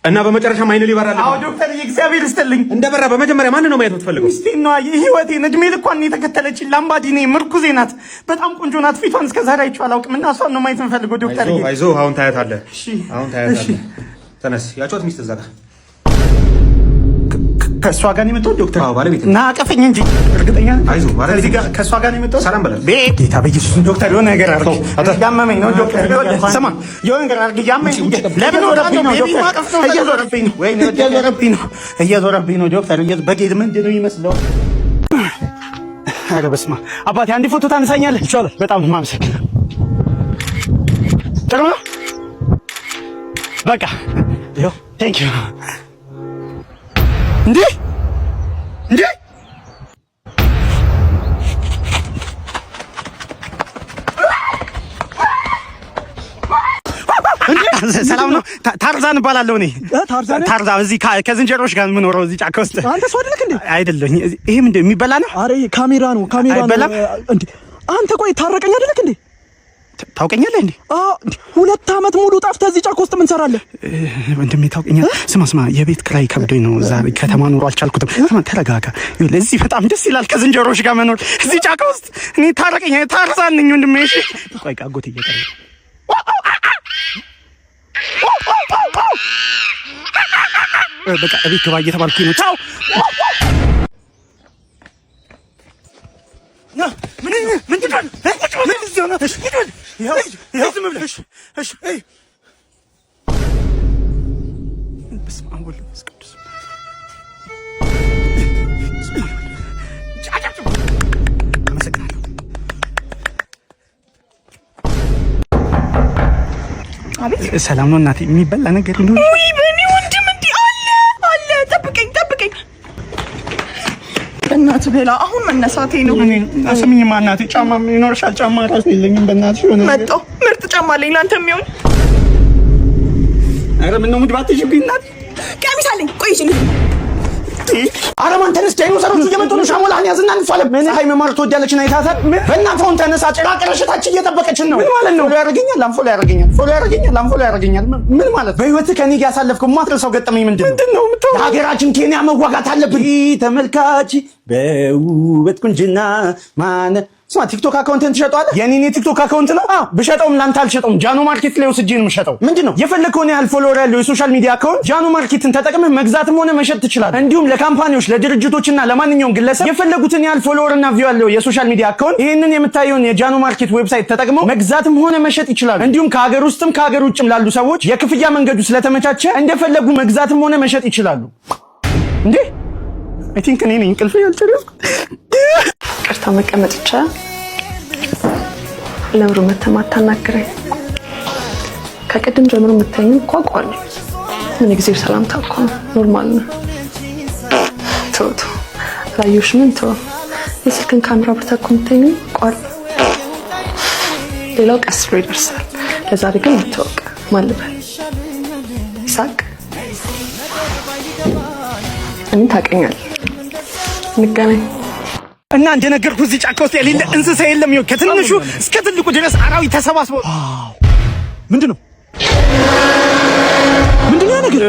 እና በመጨረሻም አይን ሊበራል። አዎ ዶክተር፣ እግዚአብሔር ይስጥልኝ። እንደበራ በመጀመሪያ ማን ነው ማየት የምትፈልገው? ሚስቴን ነዋ፣ የህይወቴን እድሜ ልኳን የተከተለችኝ ላምባዲኔ ምርኩዜ ናት። በጣም ቆንጆ ናት። ፊቷን እስከ ዛሬ አይቼው አላውቅም እና እሷን ነው ማየት የምፈልገው ዶክተር። አይዞህ አይዞህ፣ አሁን ታያታለህ። አሁን ታያታለህ። ተነስ። ያጫት ሚስት እዛ ጋር ከእሷ ጋር ነው የመጣሁት ዶክተር። አዎ ባለቤት እና አቀፈኝ እንጂ እርግጠኛ ነኝ። አይዞህ ባለቤት ከዚህ ጋር ከእሷ ጋር ነው የመጣሁት። ሰላም በላት። ጌታ በኢየሱስ ዶክተር የሆነ ነገር አድርግ። እያመመኝ ነው ዶክተር። ስማ የሆነ ነገር አድርግ። እያመመኝ ለምን ወረብኝ ነው ዶክተር? እየዞረብኝ ነው፣ እየዞረብኝ ነው፣ እየዞረብኝ ነው ዶክተር። በጌት ምንድን ነው የሚመስለው? ኧረ በስመ አብ አባቴ፣ አንድ ፎቶ ታነሳኛለህ? ይቻላል። በጣም ነው የማመሰግነው። ጥሩ ነው። በቃ ይኸው thank you። እንዴ እንዴ ሰላም ነው። ታርዛን እባላለሁ እኔ። ታርዛን እዚህ ከዝንጀሮች ጋር የምኖረው እዚህ ጫካ ውስጥ። አንተ ሰው አይደለህ እንዴ? አይደለሁም። ይሄ ምንድን ነው የሚበላ ነው? አረ ካሜራ ነው፣ ካሜራ ነው። አይበላም? እንዴ አንተ ቆይ ታረቀኝ አይደለህ እንዴ? ታውቀኛለህ እንዴ? አዎ፣ 2 ዓመት ሙሉ ጠፍተህ እዚህ ጫካ ውስጥ ምን ትሰራለህ? ወንድሜ ታውቀኛለህ። ስማ ስማ፣ የቤት ክራይ ከብዶኝ ነው እዛ ከተማ ኑሮ አልቻልኩትም። ስማ ተረጋጋ። ይኸውልህ እዚህ በጣም ደስ ይላል ከዝንጀሮች ጋር መኖር እዚህ ጫካ ውስጥ። እኔ ታረቀኝ ታርዛን ነኝ ወንድሜ። እሺ ቆይ አጎቴ እየጠራኝ ነው። በቃ እቤት ግባ እየተባልኩኝ ነው። ቻው። ሰላም ነው እናቴ። የሚበላ ነገር እንደሆነ ውይ በእኔ ወንድም እንዲህ አለ አለ። ጠብቀኝ ጠብቀኝ፣ በእናትህ ብላ። አሁን መነሳቴ ነው። ስሚኝማ እናቴ፣ ጫማ ይኖርሻል? ጫማ ራሱ የለኝም። በእናትሽ የሆነ ነገር መጣሁ። ምርጥ ጫማ አለኝ ለአንተ የሚሆን። ኧረ ምነው ሙድ ባትይዥብኝ እናቴ። ቀሚስ አለኝ። ቆይ ይዤ ልሂድ። አረማን ተነስ፣ ዳይኖሰሮቹ እየመጡ ነው። ሻሞላህን ያዝና እንፋለም። ፀሐይ መማር ትወዳለች እና አይታታል። በእናትህ አሁን ተነሳ። ጭራቅረሽታች እየጠበቀችን ነው። ምን ማለት ነው? Follow ያደርገኛል፣ unfollow ያደርገኛል፣ follow ያደርገኛል፣ unfollow ያደርገኛል። ምን ማለት ነው? በህይወትህ ከኔ ጋር ያሳለፍከው የማትረሳው ገጠመኝ ምንድን ነው? ምንድን ነው? ለሀገራችን ኬንያ መዋጋት አለብን። ተመልካች በውበት ቁንጅና ማነ ስማ፣ ቲክቶክ አካውንትን ትሸጠዋለህ? የኔን የቲክቶክ account ነው? አዎ፣ ብሸጠውም ላንተ አልሸጠውም። ጃኖ ማርኬት ላይ ወስጄ ነው የምሸጠው። ምንድን ነው የፈለግከውን ያህል follower ያለው የ social media account ጃኖ ማርኬትን ተጠቅመህ መግዛትም ሆነ መሸጥ ትችላለህ። እንዲሁም ለ company ዎች፣ ለድርጅቶችና ለማንኛውም ግለሰብ የፈለጉትን ያህል follower እና view ያለው የ social media account ይህንን የምታየውን የጃኖ ማርኬት website ተጠቅመው መግዛትም ሆነ መሸጥ ይችላሉ። እንዲሁም ከሀገር ውስጥም ከሀገር ውጭም ላሉ ሰዎች የክፍያ መንገዱ ስለተመቻቸ እንደፈለጉ መግዛትም ሆነ መሸጥ ይችላሉ። እንዴ I think እኔ ነኝ እንቅልፍ ያልጨረስኩት። ይቅርታ መቀመጥ ይቻላል? ለምሩ መተህ ማታናግረኝ? ከቅድም ጀምሮ የምታየኝ እኮ አውቀዋለሁ። ምን ጊዜ ሰላምታ እኮ ነው፣ normal ነው። ተው ተው፣ አላየሁሽም። ምን ተው፣ የስልክን ካሜራ ብርታ እኮ የምታየኝ አውቀዋለሁ። ሌላው ቀስ ብሎ ይደርሳል። ለዛሬ ግን እንተዋወቅ። ማን ልበል? ይሳቅ። እኔን ታውቀኛለህ። እንገናኝ። እና እንደነገርኩህ እዚህ ጫካ ውስጥ የሌለ እንስሳ የለም። ይኸው ከትንሹ እስከ ትልቁ ድረስ አራዊት ተሰባስበው ምንድን ነው ምንድን ነው ያ ነገር?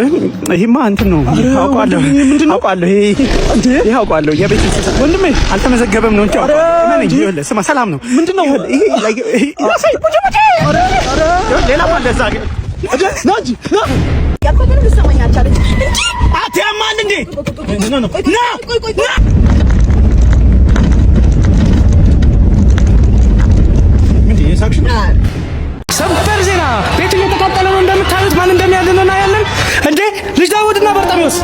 ይሄማ እንትን ነው። አውቀዋለሁ፣ ምንድን ነው? አውቀዋለሁ። ይሄ አውቀዋለሁ። የቤት እንስሳ ወንድሜ አልተመዘገበም ነው እንጂ አውቀዋለሁ። እመነኝ። ይኸውልህ ስማ፣ ሰላም ነው። ምንድን ነው? ይኸውልህ ይሄ like ይሄ ያሳይ ቁጭ ቁጭ። ይኸውልህ ሌላም አለ እዛ ጋር። ና እንጂ ና። ያልኳት ምንም ልትሰማኝ አልቻለች እንጂ አትያማል እንዴ? No no ና ና። ምንድን ነው የሳቅሽው? ሰበር ዜና! ቤቱ እየተቃጠለ ነው እንደምታዩት። ማን እንደሚያድን እናያለን። እንዴ ልጅ ዳውድና በርጠሚዎስ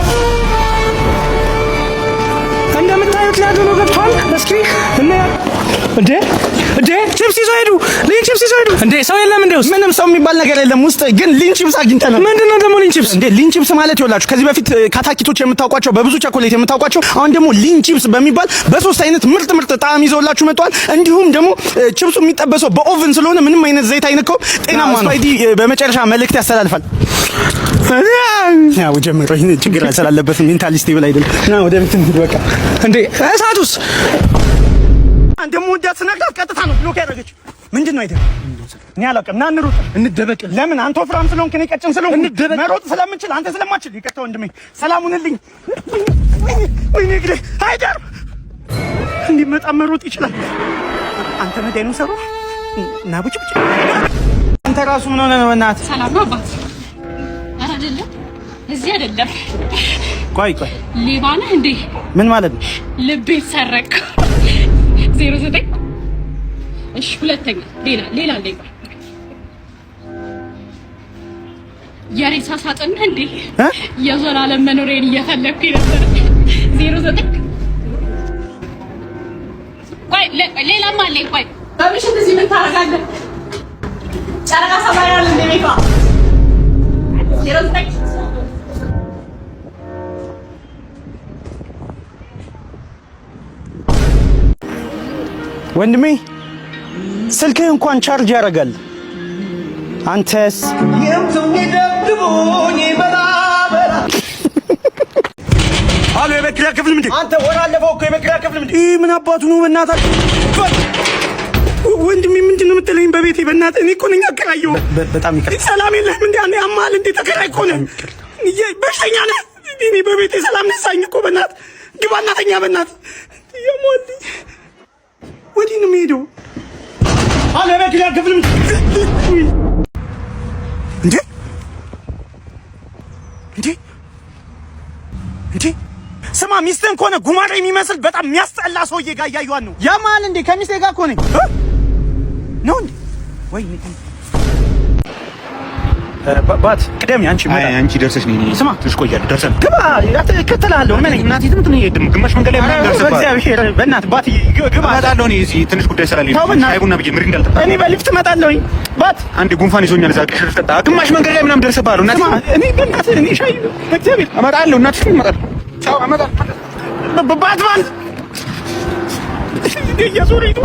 እንደምታዩት ሊያድኑ ገብቷል። እስኪ እና እንዴ እንዴ ቺፕስ ይዘው ሄዱ። ሊን ቺፕስ ይዘው ሄዱ። እንዴ ሰው የለም እንዴ ውስጥ? ምንም ሰው የሚባል ነገር የለም ውስጥ ግን ሊን ቺፕስ አግኝተናል። ምንድን ነው ደግሞ ሊን ቺፕስ? እንዴ ሊን ቺፕስ ማለት ይኸውላችሁ ከዚህ በፊት ካታኪቶች የምታውቋቸው በብዙ ቸኮሌት የምታውቋቸው አሁን ደግሞ ሊን ቺፕስ በሚባል በሶስት አይነት ምርጥ ምርጥ ጣዕም ይዘውላችሁ መጥተዋል። እንዲሁም ደግሞ ቺፕሱ የሚጠበሰው በ oven ስለሆነ ምንም አይነት ዘይት አይነካውም፣ ጤናማ ነው። ስፓይዲ በመጨረሻ መልእክት ያስተላልፋል። ያው ጀምሮ ይሄን ችግር ስላለበት mentally stable አይደለም። ና ወደ ቤት እንሂድ በቃ። እንዴ እሳቱስ? እንደምወዳት ስነግራት ቀጥታ ነው block ያደረገችው። ምንድን ነው አይደል? እኔ አላውቅም። ና እንሩጥ። እንደበቅ። ለምን? አንተ ወፍራም ስለሆንክ እኔ ቀጭን ስለሆንኩ እንደበቅ። መሮጥ ስለምችል አንተ ስለማችል። ይቅርታ ወንድሜ፣ ሰላሙንልኝ። ወይኔ እግሬ አይደር እንዲመጣ መሮጥ ይችላል። አንተ ነህ ዳይኖሰሩ? ና ቡጭ ቡጭ። አንተ ራሱ ምን ሆነህ ነው? በእናትህ። ሰላም ነው አባት? ኧረ አይደለም፣ እዚህ አይደለም። ቆይ ቆይ፣ ሌባ ነህ እንዴ? ምን ማለት ነው? ልቤ ሰረቅ 09። እሺ፣ ሁለተኛ ሌላ ሌላ ሌባ፣ የሬሳ ሳጥን ነህ እንዴ? እ? የዘላለም መኖሪያን እየፈለግኩኝ ነበር። 09። ቆይ፣ ሌላም አለኝ። ቆይ፣ በምሽት እዚህ ምን ታደርጋለህ? ጨረቃ ሰማይ አለ እንደ ቤቷ 09። ወንድሜ፣ ስልክህ እንኳን charge ያደርጋል። አንተስ? አሎ፣ የቤት ኪራይ አትከፍልም እንዴ? አንተ ወር አለፈው እኮ፣ የቤት ኪራይ አትከፍልም እንዴ? ይህ ምን አባቱ ነው? በእናታችሁ ወንድሜ፣ ምንድን ነው የምትለኝ? በቤቴ በእናትህ፣ እኔ እኮ ነኝ አከራየሁ። በጣም ይቅርታ። ሰላም የለህም እንዴ? አንዴ ያማል እንዴ? ተከራይ እኮ ነህ፣ በሽተኛ ነህ። እኔ በቤቴ ሰላም ነሳኝ እኮ። በእናትህ ግባና ተኛ። በእናትህ ያማል። ወዲህ ነው የሚሄደው። አሎ፣ የቤት ኪራይ አትከፍልም እንዴ? እንዴ እንዴ! ስማ፣ ሚስትህን ከሆነ ጉማሬ የሚመስል በጣም የሚያስጠላ ሰውዬ ጋር እያየኋት ነው። ያማል እንዴ? ከሚስቴ ጋር እኮ ነኝ። እ? ነው እንዴ? ወይ ባት ቅደም፣ አንቺ። አይ፣ አንቺ ደርሰሽ ነኝ። ስማ፣ ትንሽ ቆያለሁ። ደርሰን ግባ፣ እከተልሃለሁ። እመነኝ። እናቴ ትምት ነው፣ ግማሽ መንገድ ላይ ምናምን ደርሰን በእግዚአብሔር በእናትህ ባት ግባ። እመጣለሁ። እኔ እዚህ ትንሽ ጉዳይ ስላለኝ ተው በእናትህ። ሻይ ቡና ብዬ ምሪ እንዳልጠጣ። እኔ በሊፍት እመጣለሁኝ። ባት አንዴ ጉንፋን ይዞኛል። እዛ ቅሽር ጠጣ። ግማሽ መንገድ ላይ ምናምን ደርሰብሃለሁ። እናቴ ስማ፣ እኔ በእናትህ እኔ ሻይ በእግዚአብሔር እመጣለሁ። እናቴ እመጣለሁ። ቻው፣ እመጣለሁ። ባትማን እየዞረ ሄዶ።